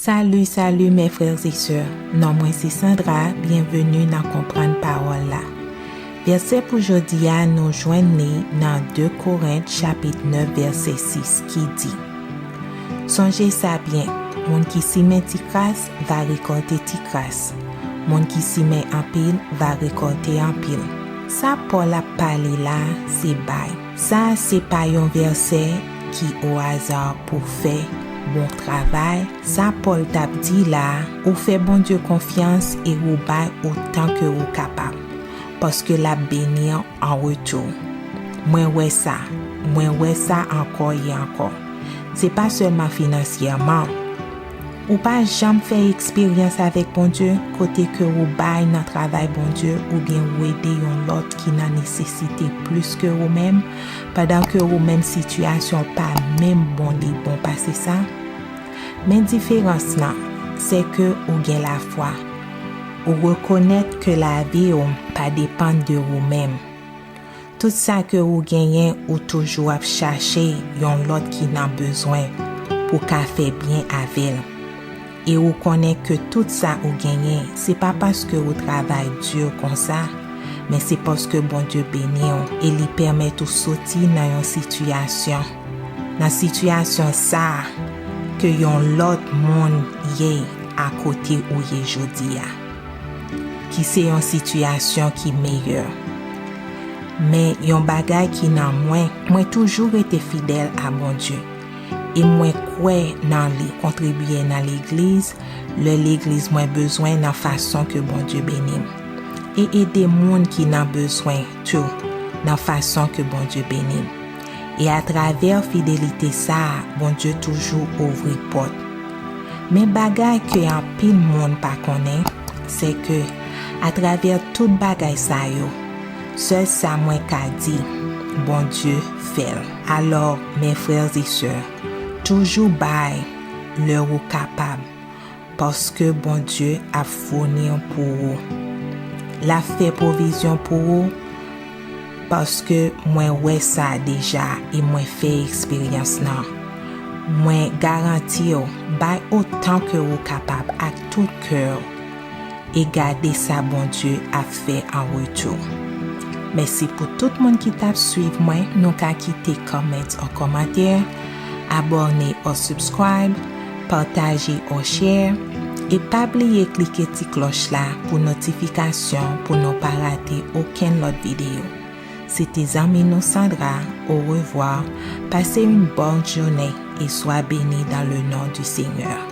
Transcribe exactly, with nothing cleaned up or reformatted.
Salut, salut mes frères et sœurs. Non mwen se Sandra, byenveni nan Konprann Pawòl la. Vèsè pou jodi a nou jwenn li nan de Korent chapit nèf vèsè sis ki di: Sonje sa byen, moun ki simen ti kras va rekòlte ti kras, moun ki simen anpil va rekòlte anpil. Sa Pòl ap pale la se bay. Sa se pa yon vèsè ki o aza pou fè bon travay. Sa Pòl t ap di la, ou fè Bondye konfyans e ou bay otan ke ou kapab, paske l ap beni an retou. Mwen wè sa, mwen wè sa ankò e ankò. Se pa sèlman finansyèman. Ou pa janm fè eksperyans avèk Bondye kote ke ou bay nan travay Bondye oubyen ou ede yon lòt ki nan nesesite plis ke ou menm, pandan ke ou menm sitiyasyon pa menm bon li bon pase sa? Men diferans lan, se ke ou gen lafwa. Ou rekonèt ke lavi w pa depann de ou menm. Tout sa ke ou genyen, ou toujou ap chache yon lòt ki nan bezwen pou ka fè byen avè l. E ou konnen ke tout sa ou genyen, se pa paske ou travay di konsa, men se paske Bondye beni w e li pèmèt ou soti nan yon sitiyasyon. Nan sitiyasyon sa a, ke yon lòt moun ye akote ou ye jodi a, ki se yon sitiyasyon ki meyè. Men yon bagay ki nan mwen, mwen toujou rete fidèl a Bondye. E mwen kwè nan li, kontribye nan legliz, lè legliz mwen bezwen nan fason ke Bondye beni m. E ede moun ki nan bezwen tou, nan fason ke Bondye beni m. E atravè fidelite sa a, Bondye toujou ouvri pòt. Men bagay ke anpil moun pa konnen, se ke atravè tout bagay sa yo, sèl sa mwen ka di, Bondye fè l. Alò, mes frères et sœurs, toujou bay lè ou kapab, paske Bondye ap founi pou ou. L ap fè pwovizyon pou ou, paske mwen wè sa deja e mwen fè eksperyans lan. Mwen garanti w, bay otan ke ou kapab ak tout kè w e gade sa Bondye ap fè an retou. Mèsi pou tout moun ki t ap swiv mwen. Nou ka kite comment an kòmantè, abòne or subscribe, pataje or share, e pa bliye klike ti klòch la pou notifikasyon pou nou pa rate okenn lòt videyo. Se te zanmi nou Sandra. Au revoir. Passez une bonne journée et soyez bénis dans le nom du Seigneur.